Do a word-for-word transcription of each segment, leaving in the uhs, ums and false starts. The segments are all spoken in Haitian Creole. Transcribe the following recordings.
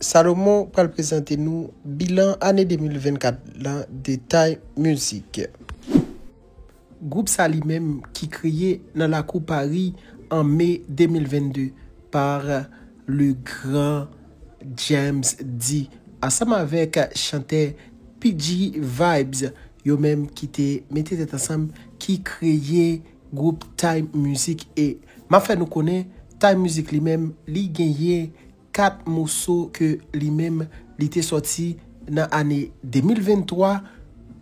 Salomon pral prezante nou bilan ane de mil vennkat lan de Tay Mizik. Gwoup sa li menm ki kreye nan lakou Paris an me de mil vennde pa le gran James D, ansanm avèk chantè P G Vibes, yo menm ki te mete tèt ansanm, ki kreye gwoup Tay Mizik. E m ap fè nou konnen, Tay Mizik li menm, li genyen kat moso ke li menm li te sòti nan ane de mil venntwa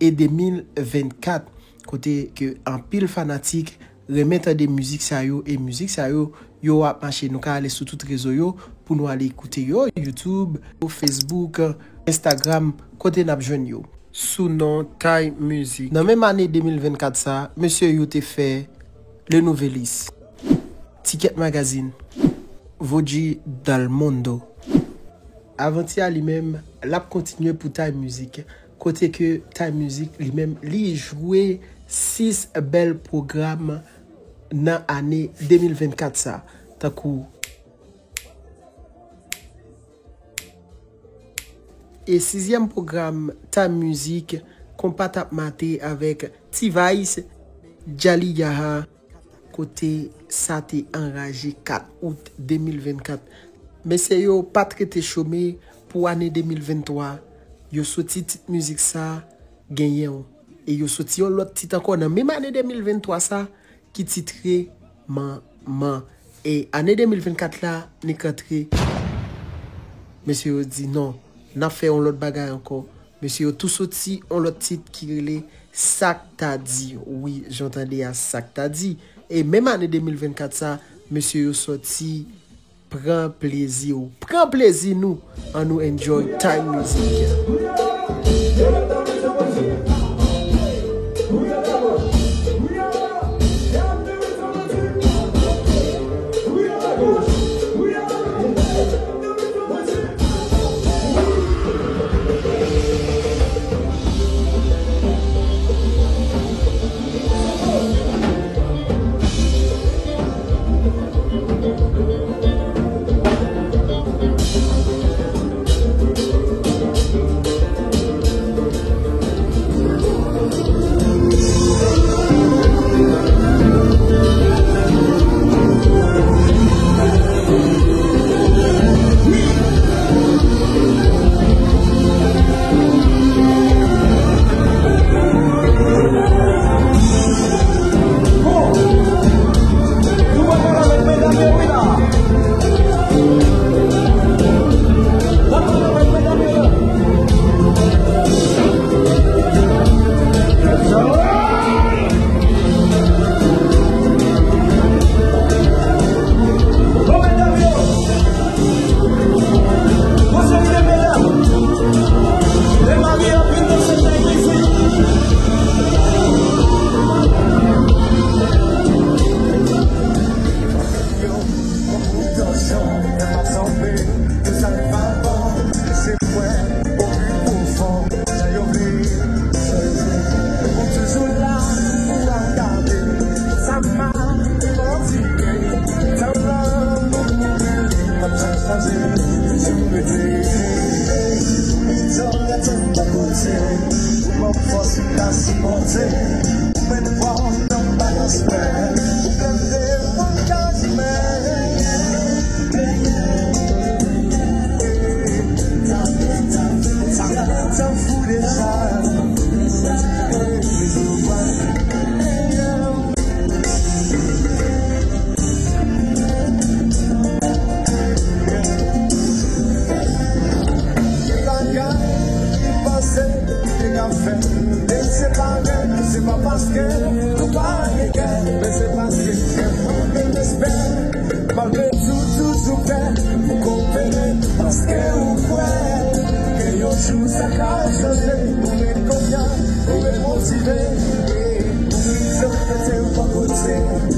e de mil vennkat, kote ke anpil fanatik renmen tande mizik sa yo, e mizik sa yo, yo ap mache. Nou ka ale sou tout rezo yo pou nou ale koute yo, YouTube, Facebook, Instagram, kote n ap jwenn yo sou non Tay Mizik. Nan menm ane de mil vennkat sa, mesye yo te fè Le Nouvelliste, Ticket Magazine, Voci dal Mondo. Avanti a li menm, l ap kontinye pou Tay Mizik, kote ke Tay Mizik li menm, li jwe sis bèl pwogram nan ane de mil vennkat sa, tankou e sizyèm pwogram Tay Mizik, Konpa t ap mate avèk T-Vice, Djali Yaha, kote sa te anraje kat out de mil vennkat. Mesye yo pa t rete chome pou ane de mil venntwa. Yo soti tit mizik sa, Genyen w. E yo soti yon lòt tit ankò nan menm ane de mil venntwa sa, ki titre Manman. E ane de mil vennkat la, Nick antre. Mesye yo di non, n ap fè yon lòt bagay ankò. Mesye yo tou soti yon lòt tit ki rele Sa k ta di. Wi, jan w tande a, Sa k ta di. E menm ane de mil vennkat sa, mesye yo sòti Pran plezi w. Pran plezi nou. Ann nou enjoy Tay Mizik. Malgre tou toujou prè pou koopere, paske ou kwè ke yon jou sa ka chanje. Ou ret konfyan, ou ret motive, ou ret fè w pa kote.